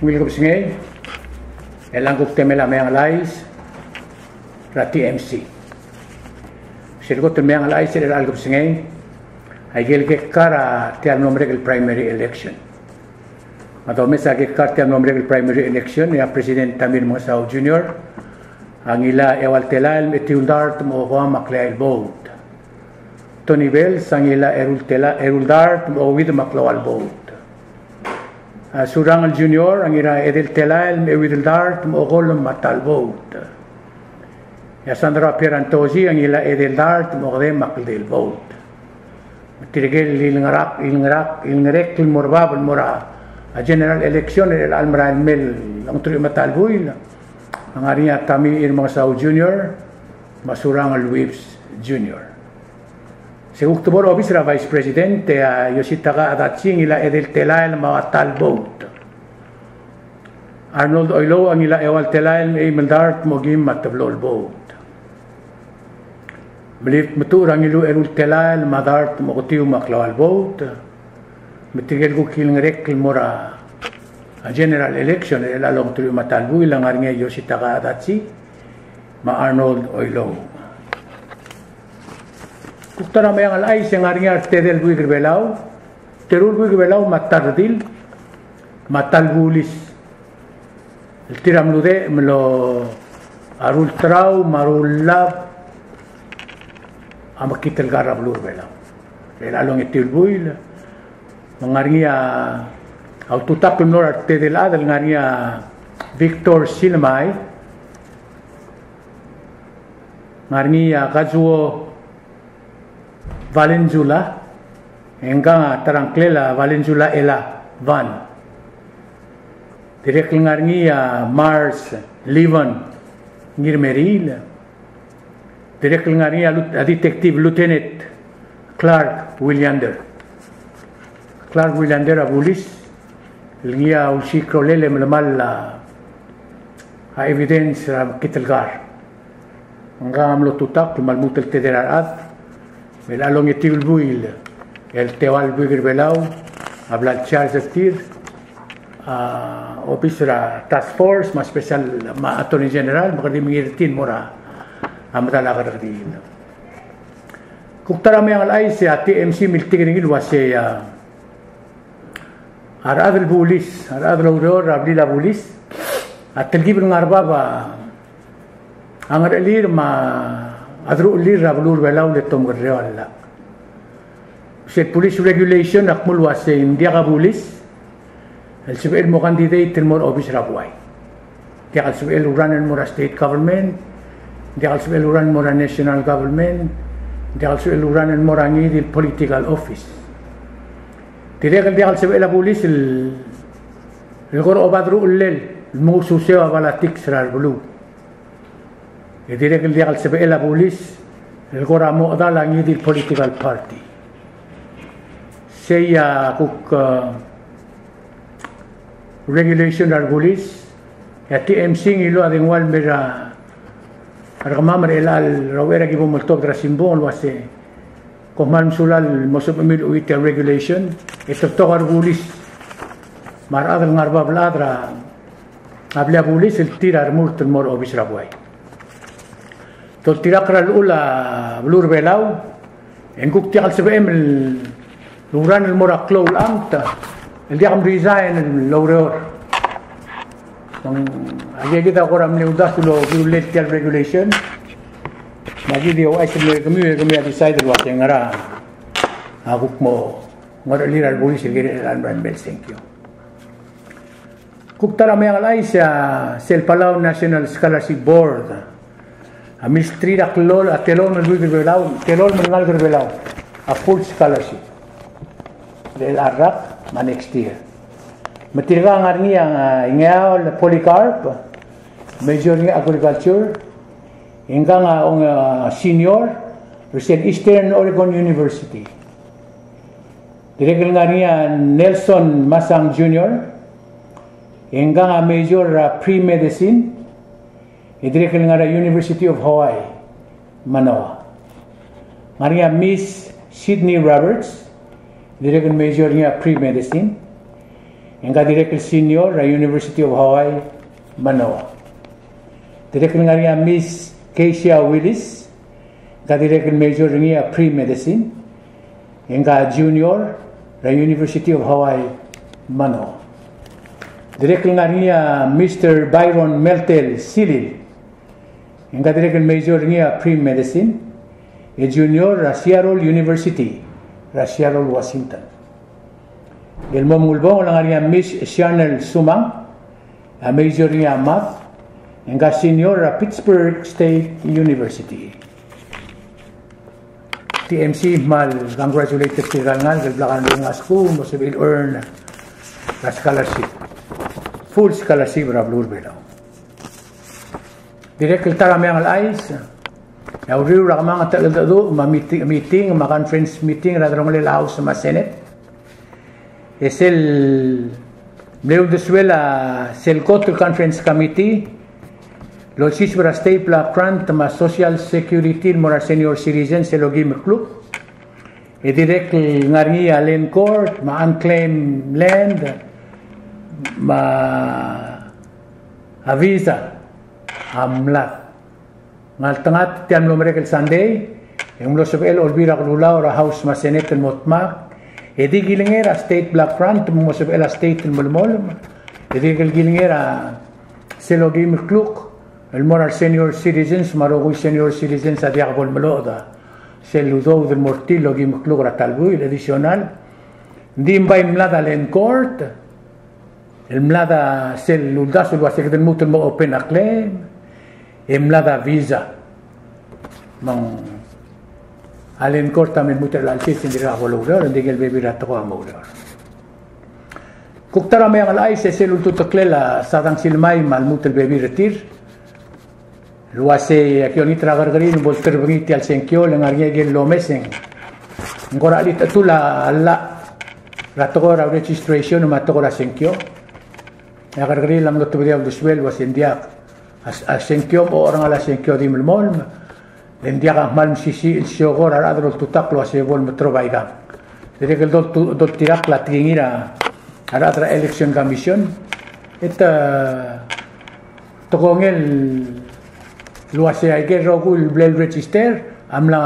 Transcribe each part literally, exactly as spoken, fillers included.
Ungil kebesengei, e ng kuk temel a Meang el Chais er a T M C. Sel kot el Meang el Chais er chelecha el kebesengei, a ikel kekkar er tia el mlo merek el primary election. Me a domes a kekkar er tia el mlo merek el primary election, e a President Tommy Remengesau Junior a ngilai a eua el telael me a etiu el dart me a okeua me a kleai el vote. Tony Bells a ngilai a eru el tela-, eru el dart me a okeuid me a kleua el vote. A Surangel Junior a ngilai a edei el telael me a euid el dart me a okolem me a ta el vote. E a Sandra Pierantozzi a ngilai a edei el dart me a okedei me a kldei el vote. Me tirke el ilengerak, ilengerak, ilengerekl el mo er bab el mo er a general election er chelecha el merael mei el ongeteruich me a ta el buil a ngar er ngii a Tommy Remengesau Junior me a Surangel Whipps Junior. Se kuk te bo er a obis er a Vice President, e a Yositaka Adachi a ngilai a edei el telael me a ua ta el vote. Arnold Oilouch a ngilai a eua el telael me a eim el dart me a okeim me a teblo el vote. Melilt Metuchel a ngiluu a eru el telael me a dart me a oketiu me a kleua el vote. Me tirke el kuk ilengerekl el mo er a general election er chelecha el ongeteruich me a ta el buil a ngar er ngii a Yositaka Adachi me a Arnold Oilouch. Kuk ta er a Meang el Chais e ng ngar er ngii a retedei el buik er Belau, teru el buik er Belau me a ta el redil me a ta el bulis el tir a mludechem el orulterau me a rullab a mekngit el kar er a beluu er Belau er chelecha el ongetiu el buil. Me ng ngar er ngii a ultutakl el mlo er a retedei el chad el ngar er ngii a Victor Silemai, ngar er ngii a Kazuo Valenzuela, e ngkang a ta er a ngklel a Valenzuela Ella Van. Dirrek el ngar er ngii a Mars Livan Ngirmeriil. Dirrek el ngar er ngii a Lut-, a Detective Lieutenant Clark Williander. Clark Williander a bulis el ngii a ulsiik a rolel e melemall a, a evidence er a mekngit el kar. Ngkang a mlo ultutakl me a lmuut el tedei er a rechad. Me er chelecha el ongetiu el buil el teua el buik er Belau a bla lecharge er tir a obis er a task force me a special me a Attorney General me kede di mengiil er tir el mo er a medal a kerrekeriil. Kuk ta er a Meang el Chais e a T M C a miltik er ngii el uasei a a rechad el bulis, a rechad el oureor er a blil a bulis a telkib el ngar er bab a ngerechelir me a deruchellir er a beluu er Belau el te omekerreu a llach. Sel police regulation a kmo el uasei ng diak a bulis el sebechel el mo candidate el mo er a obis er a buai. Diak el sebechel el run el mo er a state government, diak el sebechel el run el mo er a national government, diak el sebechel el run el mo er a ngii di el political office. Dirrek el diak el sebechel a bulis el, el kora oba deruchellel el mo ouseu a balatiks er a rebeluu. E dirrek el diak el sebechel a bulis el kora mo chedal a ngii di el political party. Sei a kuk, eh, regulation er a rebulis, e a T M C a ngiluu a dengua el mei er a rekemam er chelecha el rokui er a ki bo moltobed er a simbung el uasei kom kmal mesulang el mo sebechemiu el chuitii a regulation, e te betok a rebulis me a rechad el ngar er bab el chad er a blil a bulis el tir a remurt el mo er a obis er a buai. Toltirakl er a llechul a beluu er Belau, e ng kuk diak el sebechem el run el mo er a klou el amt el diak mresign el oureor. Me ng, a kid a kora mle uldasu el okiu el tia el regulation. Me a kid a ouchais el mei er kemiu, e kemiu a decide el uasei ngera a kuk mo ngerechelir a rebulis el kirel a merael mei el sengkio. Kuk ta er a meang el chais a sel Palau National Scholarship Board a milsterir a klou, a telolem el buik er Belau, telolem el ngalek er Belau a full scholarship er chelecha el rak me a next year. Me tirka a ngar er ngii a, a Ingeaol Polycarp, major er ngii a agriculture, e ngkang a Ong, a senior er sel Eastern Oregon University. Dirrek el ngar er ngii a Nelson Masang Junior, e ngkang a major er a pre-medicine, e dirrek el ngar er a University of Hawaii, Manoa. Ngar er ngii a Miss Sydney Roberts, dirrek el major er ngii a pre-medicine, E ngka dirrek el senior er a University of Hawaii, Manoa. Dirrek el ngar er ngii a Miss Keisha Willis, e ngka dirrek el major er ngii a pre-medicine, e ngka junior er a University of Hawaii, Manoa. Dirrek el ngar er ngii a Mister Byron Meltel Silil, e ngka dirrek el major er ngii a pre-medicine, e junior er a Seattle University, er a Seattle, Washington. El mo Ngelbong el ngar er ngii a Miss Chanel Sumang, a major er ngii a math, e ngka senior er a Pittsburg State University. T M C, kmal congratulate er tir el ngalek el blak a rengrir el ngasech el mo sebechir el earn er a scholarship, full scholarship er a beluu er a Belau. Dirrek el ta er a meang el chais, e a uriul er a kemanget el cheldecheduch me a meeting, meeting me a conference meeting er a delongelel a House me a Senate, e sel mle uldesuel a sel kot el conference committee el olsiseb er a state block grant me a social security el mo er a senior citizens el okeim el kluk. E dirrek el ngar er ngii a land court me a unclaimed land me a visa a mlad. Ngeltengat tia el mlo merek el Sunday, e ng mlo sebechel a Olbiil er a Kelulau er a House me a Senate el mo dmak, e di kilengei er a state block grant me ng mo sebechel a state el melemolem, e di kilengei er a sel okeim el kluk el mo er a senior citizens me a rokui el senior citizens a diak bo lemeloched a sel udoud el mo er tir el okeim el kluk er a ta el buil el additional. Ng di bai mlad a land court, el mlad a sel uldasu el ua se kede lmuut el mo open a claim, e mlad a visa. Me ng a land court a mle lmuut er a chelsel se ng dirkak bo loureor, ng di ngii el bebil er a tekoi a mo oureor. Kuk ta er a meang el chais e sel ultuteklel a Sadang Silmai me a lmuut el bebil er tir el ua se aki olengit er a kerrekeriil me bo leterebengii tia el sengkio, le ngar er ngii a ikel lomes e ng kora chelitechetul a llach er a tekoi er a registration me a tekoi er a sengkio. E a kerrekeriil a mlo tebedii a uldesuel el ua se ng diak, a, a sengkio me a ocherengel a sengkio a di melemolem, le ng diak a kmal mesisiich el sioko er a rechad el oltutakl el ua se bo lemeterob a ikang. Dirrek el dol tu-, doltirakl a tekingir a rechad er a Election Commission. E te, te kongei el ua se a ikel rokui el bla leregister a mla,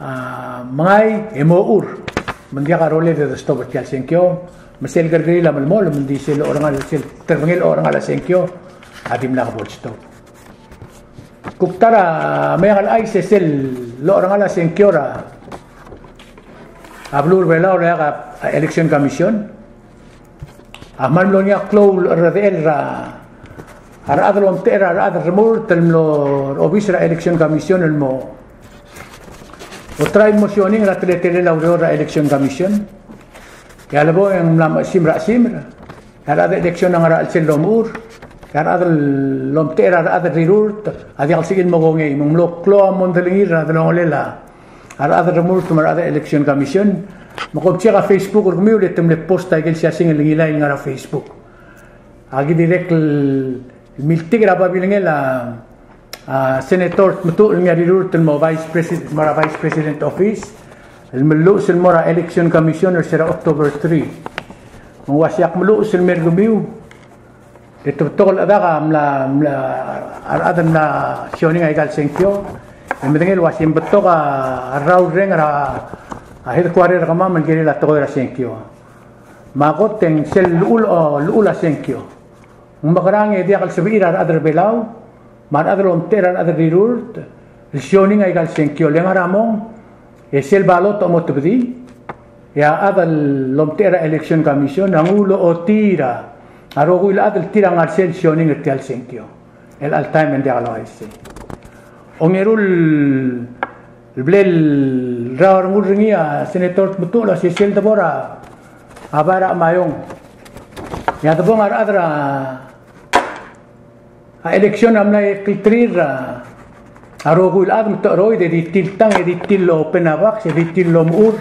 a, mengai e mo er. Me ng diak a rolel e de stop er tia el sengkio. Me sel kerrekeriil a melemolem, me ng di sel ocherengel, sel terebengel ocherengel a sengkio a dimlak bo lestop. Kuk ta er a meang el chais e sel ocherengel a sengkio er a beluu er a Belau el okiu a Election Commission a kmal mlo er ngii a klou el cherredechel er a rechad el omtechei er a rechad el remurt el mlo er a obis er a Election Commission el mo otrai el mo sioning er a teletelel a ureor er a Election Commission. E a lebo e ng mla mechesimer a chesimer. E a rechad er a election a ngar er a chelsel el omechur. E a rechad el omtechei er a rechad el rirurt a diak el sebechir el mo kongei. Me ng mlo klou a mondai er a delongelel a rechad el remurt me a rechad er a Election Commission. Me kom check a Facebook er kemiu e te mle post a ikel siasing el ngilai el ngar er a Facebook. Aki dirrek el miltik er a babilngel a, a, Senator Tmetuchl el ngii a rirurt el mo Vice President, mo er a Vice President Office, el meluches el mo er a Election Commission er se er a October three. Me ng ua se ak meluches el mer kemiu, e te betok el chedak a mla, mla, a rechad el mla sioning a ikal sengkio, e medengei el ua se ng betok a rraurreng er a, a headquarter er kemam el kirel a tekoi er a sengkio. Me a kot e ng sel llechul, o, llechul a sengkio. Ng mekerang e diak el sebechir a rechad er a Belau me a rechad el omtechei er a rechad el rirurt el sioning a ikal sengkio, le ngar er a mong e sel ballot a mo tebedii, e a chad el omtechei er a Election Commission a nguu el ochotii er a rokui el chad el tir a ngar sel sioning er tia el sengkio. El all time e ng diak el uaisei. Ongeru el bla lerrau a rengul er ngii a Senator Tmetuchl a sesei el debo er a bai er a Maiong. E a debo ng a rechad er a, a election a mla klterir a, a rokui el chad me te cheroid e di tir el tang e di tir el open a box e di tir el omechur.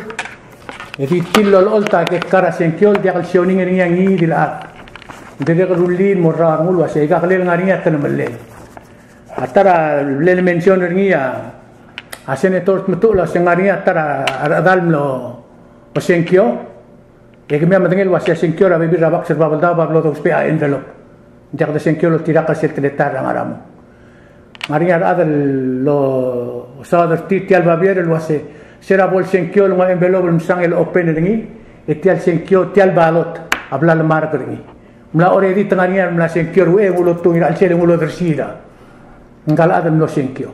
E di tir el olecholt a kekka er a sengkio el diak el sioning er ngii a ngii di el chad. Ng dirrek el rullii el mo rrau a rengul el ua se ikakl el ngar er ngii a telemellel. A ta er a bla lemention er ngii a, a Senator Tmetuchl el ua se ng ngar er ngii a ta er a rechedal el mlo osengkio. E kemiu a medengei el uasei a sengkio er a bebil er a baks er a Babeldaob a blo dousbech a envelope. Ng diak de sengkio el oltirakl er sel teletael er a ngar er a mong. Ng ngar er ngii a rechad el losaod er tir tia el babier el uasei, se er a bo el sengkio el nguu a envelope el msang el open er ngii, e tia el sengkio, tia el ballot a bla lemark er ngii. Mla already te ngar er ngii a mla sengkio er uchei e ng ultuil er a chelsel e ng ulodersii er a ngka el chad el mlo sengkio.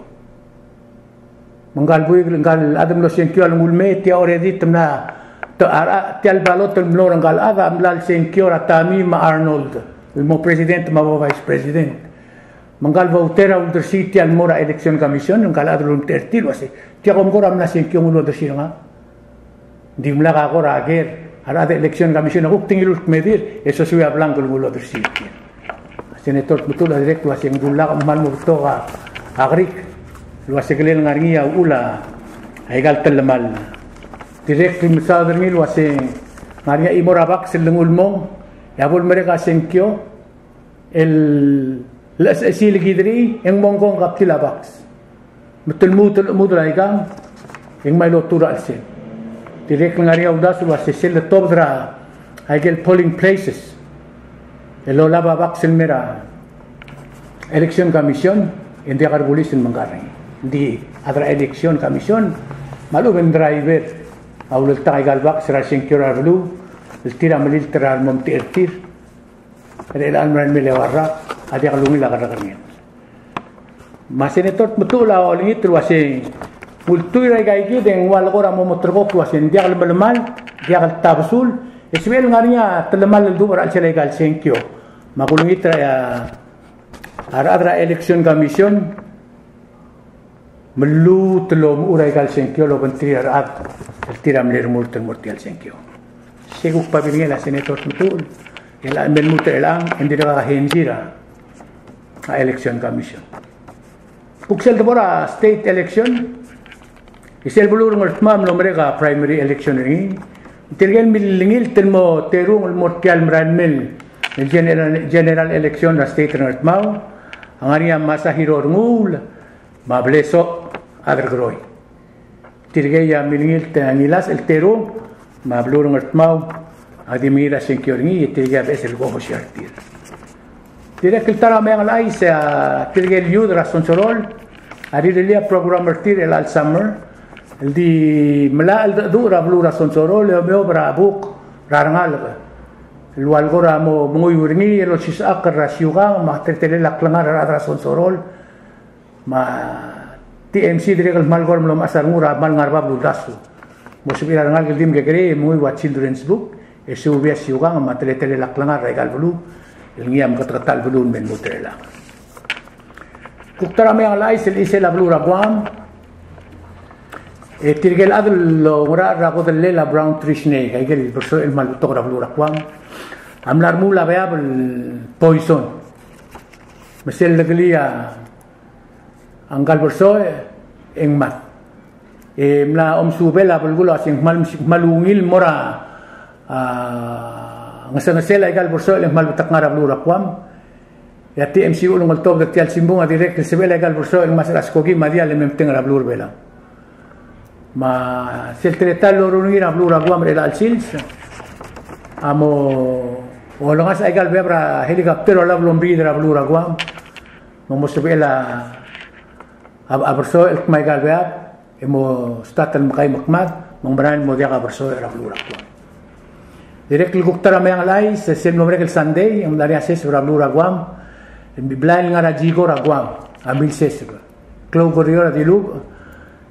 Me ngka el buik, ngka el chad el mlo sengkio a lenguu el mei, tia already te mla, te, a, a, tia el ballot el mlo er ngka el chad a mla el sengkio er a Tommy me a Arnold el mo president me a bo vice president. Me ngka el voter a uldersii tia el mo er a election commission, ngka el chad el ulemtechei er tir el uasei, tia kom kora mla sengkio e ng ulodersii er ngak. Ng dimlak a kora ker a rechad er a election commission a kuk te ngiluu el kmedir, e sosui a blank el ng ulodersii er tir. Senator Tmetuchl a dirrek el uasei ng dulak me ng kmal mo betok a kerik el uasei kele ngar er ngii a uchul a ikal telemall. Dirrek el mesaod er ngii el uasei ng ngar er ngii a chimo er a baks el lenguu el mong, e a bo lemerek a sengkio, el lechesechesii el kid er ngii, e ng mo ngkong a kbtil a baks. Me te lmuut el, lmuut el aikang, e ng mei el otuu er a chelsel. Dirrek el ngar er ngii a uldasu el uasei sel letobed er a ikel polling places el olab a baks el mei er a election commission, e ng diak a rebulis el mengkar er ngii. Ng di a chad er a election commission me a lechub e ng driver a uleltak a ikal baks er a sengkio er a beluu, el tir a melilt er a remomtechei er tir er chelecha el merael mei el eua el rak, a diak lungil a kerrekerngel. Me a Senator Tmetuchl a olengit el uasei ng ultuil er a ikaikid e ng ua le kora mo meterekokl el uasei ng diak lemelemall, diak el tabesul, e sebechel ngar er ngii a telemall el duubech er a chelsel a ikal sengkio. Me a kulengit er a, a rechad er a election commission, me lluut el omechur a ikal sengkio el obengterir a rechad el tir a mle remurt el mo er tia el sengkio. Se kuk babilngel a Senator Tmetuchl, el a mle lmuut er chelechang, e ng dirkak a henzi er a election commission. Kuk sel debo er a state election, e sel beluu er a Ngardmau a mlo merek a primary election er ngii. Tirke el milengilt el mo terung el mo er tia el merael mei el general, general election er a state er a Ngardmau a ngar er ngii a Masahiro Renguul me a Blesoch Aderkeroi. Tirkei a milengilt a ngilasech el terung, me a beluu er a Ngardmau a di mengiil er a sengkio er ngii, e tirkei a beches el kobos er tir. Dirrek el ta er a meang el chais, a tirke el youth er a Sonsorol a rirellii a program er tir er chelecha el summer el di melai a cheldecheduch er a beluu er a Sonsorol e omeob er a buk er a rengalek el ua le kora mo menguiu er ngii el osisechakl er a siukang me a teletelel a klengar er a rechad er a Sonsorol. Me a T M C dirrek el kmal kora mlo mechas a renguk er a kmal ngar er bab el uldasu. Mo sebechir a rengalek el di mekekerei e menguiu a children's book, e suubii a siukang me a teletelel a klengar er a ikal beluu el ngii a meketeketang el beluu el me lmuut er chelechang. Kuk ta er a meang el chais el chisel a beluu er a Guam, e tirke el chad el oungerachel er a kodellel a brown tree snake, a ikel bersoech el kmal betok er a beluu er a Guam, a mla remuul a beab el poison. Me sel lekelii a a ngkal bersoech e ng mad. E mla omesubel a belkul a uasei ng kmal, kmal ungil el mo er a, a, ngesengesel a ikal bersoech el ng kmal betok el ngar er a beluu er a Guam. E a T M C a ulengeltobed er tia el simbung a dirrek el sebechel a ikal bersoech el ngmasech er a skoki me a diall e me metengel er a beluu er a Belau. Me sel teletael el loruul er ngii er a beluu er a Guam er chelecha el sils a mo olengasech a ikal beab er a helicopter el olab el omeriid er a beluu er a Guam. Me ng mo sebechel a, a, a bersoech el kmo a ikal beab e mo start el mekai me kmad, me ng merael el mo diak a bersoech er a beluu er a Guam. Dirrek el kuk ta er a meang el chais, sel mlo merek el Sunday, e ng mla er ngii a seseb er a beluu er a Guam, el blai el ngar er a Jiko er a Guam a milseseb. Klou el kerior a dilubech,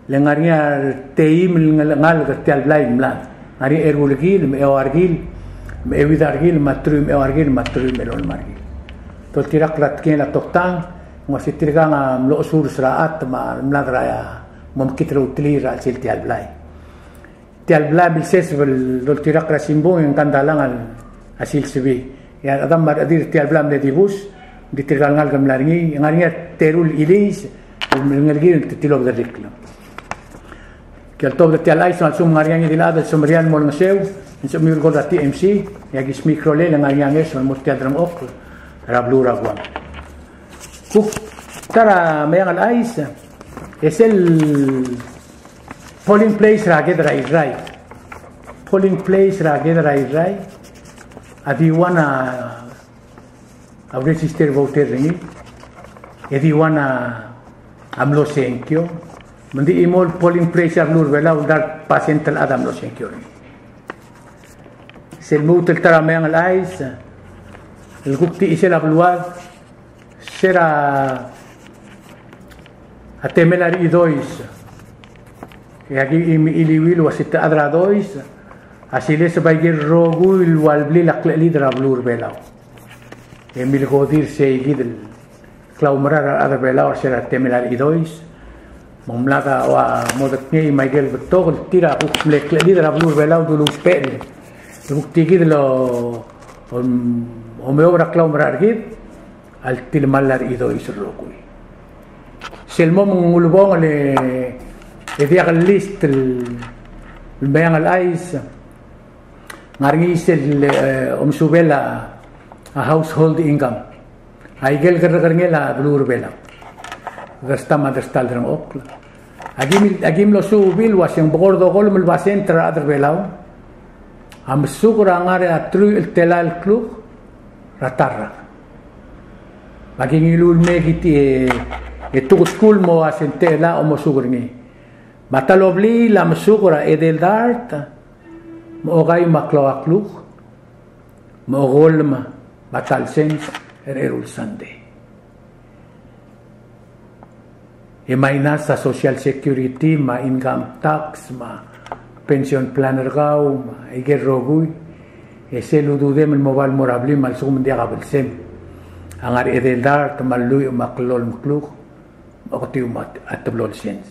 le ngar er ngii a teim el ngalek er tia el blai el mlad. Ngar er ngii a eru el kil, me a eua el kil, me a euid el kil, me a teruich me a eua el kil, me a teruich me a elolem el kil. Doltirakl er a tekingel a toktang, ng uasei tirkang a mlo chesurs er a chat me a mlad er a mo mekngit el outelii er a chelsel tia el blai. Tia el blai a milseseb el doltirakl er a simbung e ng kandalang a silsebii. E a rechedam me a rechedir er tia el blai a mle dibus, ng di tirka el ngalek el mla er ngii, e ng ngar er ngii a teru el chiliis el ngelekir el tilobed er a rikl. Tia el tobed er tia el chais, me a lsekum ng ngar er ngii a ngii di el chad el semeriar el mo olengeseu, e ng sebechemiu el call er a T M C, e aki smiik a rolel e ng ngar er ngii a ngeso el mo er tia el delengchokl er a beluu er a Guam. Kuk ta er a meang el chais, e sel polling place er a ked er a Irrai. polling place er a ked er a Irrai a di ua a register voter er ngii, e di ua a mlo sengkio, me ng di chimo el polling place er a beluu er a Belau el dart percent el chad a mlo sengkio er ngii. Sel lmuut el ta er a Meang el Chais el kuk di chisel a beluad, se er a temel a rechidois. E aki chim, chiliuii el ua se te chad er a dois a siles bai ikel rokui el ua blil a klechelid er a beluu er a Belau. E milkodir sei kid el klaumerang er a rechad er a Belau er se er a temel a rechidois. Me ng mla er a ua mo dengei me a ikel betok el tir a kuk mle klechelid er a beluu er a Belau el dulubech el kuk di kid el o, o, omeob er a klaumerang er kid a ltilemall a rechidois el rokui. Sel mo me ng ulebongel e diak el list el Meang el Chais, ng ngar er ngii sel, e, omesubel a, a household income. A ikel kerrekerngel a beluu er a Belau. Dersta me a dersta el derengchokl. Aki mil, aki mlo suub el ua se ng bekord okolem el basent er a rechad er a Belau a mesuk er a ngar er a teruich el telael kluk er a ta el rak. Me aki ngiluu el mei e, e tuketkul el mo ua se ng tela a omosuk er ngii. Me a ta el obliil a mesuk er a edei el dart, me a okai me a klou a kluk, me a okolem me a ta el sens er a eru el sandei. E minus a social security, me a income tax, me a pension plan er kau, me a ikel rokui, e sel ududem el mo bai el mo er a blim a lsekum ng diak a belsem a ngar er a edei el dart, me a lluich me a klou el kluk, me a oketiu me a teblo el sens.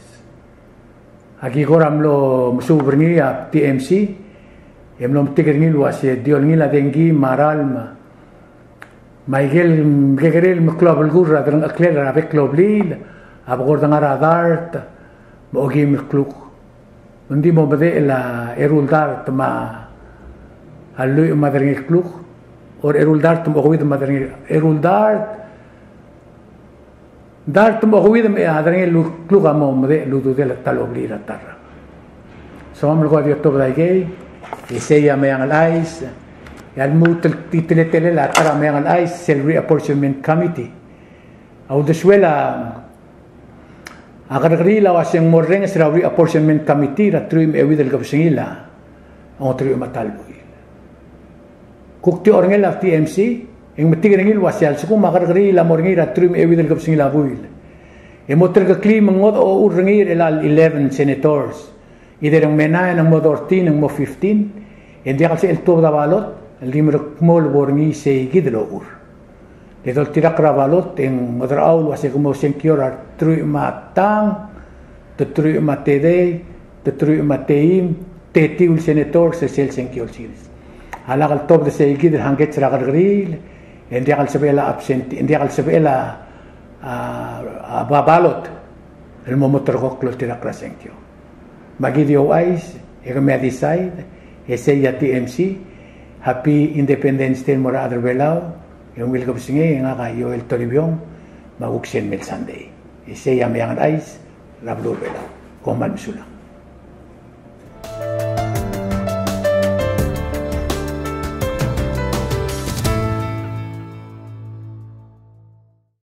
Aki kora mlo mesuub er ngii a TMC, e mlo metik er ngii el ua se di olengil a dengki me a ralm, me a ikel mekekerei el meklou a belkul er a delengcheklel er a bek el obliil a bekord ngar er a dart me a okeim el kluk. Me ng di mo medechel a eru el dart me a lluich me a derengel kluk, or eru el dart me a okeuid me a derengel, eru el dart, dart me a okeuid me a derengel kluk a mo medechel el ududel a ta el obliil er a ta el rak. So a melekoi a di otobed a ikei, e sei a Meang el Chais, e a lmuut el teletelel a ta er a Meang el Chais sel Reapportionment Committee. A uldesuel a kerrekeriil a ua se ng mo orrenges er a Reapportionment Committee er a teruich me a euid el kebesengil a ongeteruich me a ta el buil. Kuk di orrengel a TMC, e ng metik er ngii el ua se a lsekum a kerrekeriil a mo er ngii er a teruich me a euid el kebesengil a buil, e mo terkeklii me ng ngodech a ochur er ngii er chelecha el eleven senators, either ng mo nine, ng mo thirteen, ng mo fifteen, e ng diak el sebechel el tuobed a balot el di merekmo el bo er ngii sei kid el ochur. Le doltirakl er a balot e ng oderchau el ua se ke mo sengkio er a teruich me a tang, te teruich me a tedei, te teruich me a teim, te tiu el senator, se sel sengkio el sils. A lak el tuobed sei kid el hangkets er a kerrekeriil, e ng diak el sebechel a absentee, e ng diak el sebechel a, a, a ba-, balot el mo moterekokl el oltirakl er a sengkio. Me aki di ouchais, e kemiu a decide, e sei a TMC, Happy Independence Day el mo er a rechad er a Belau, e ungil kebesengei, e ngak a Joel Toribiong, me a kuk sel mei el sandei. E sei a Meang el Chais er a beluu er a Belau. Kom kmal mesulang.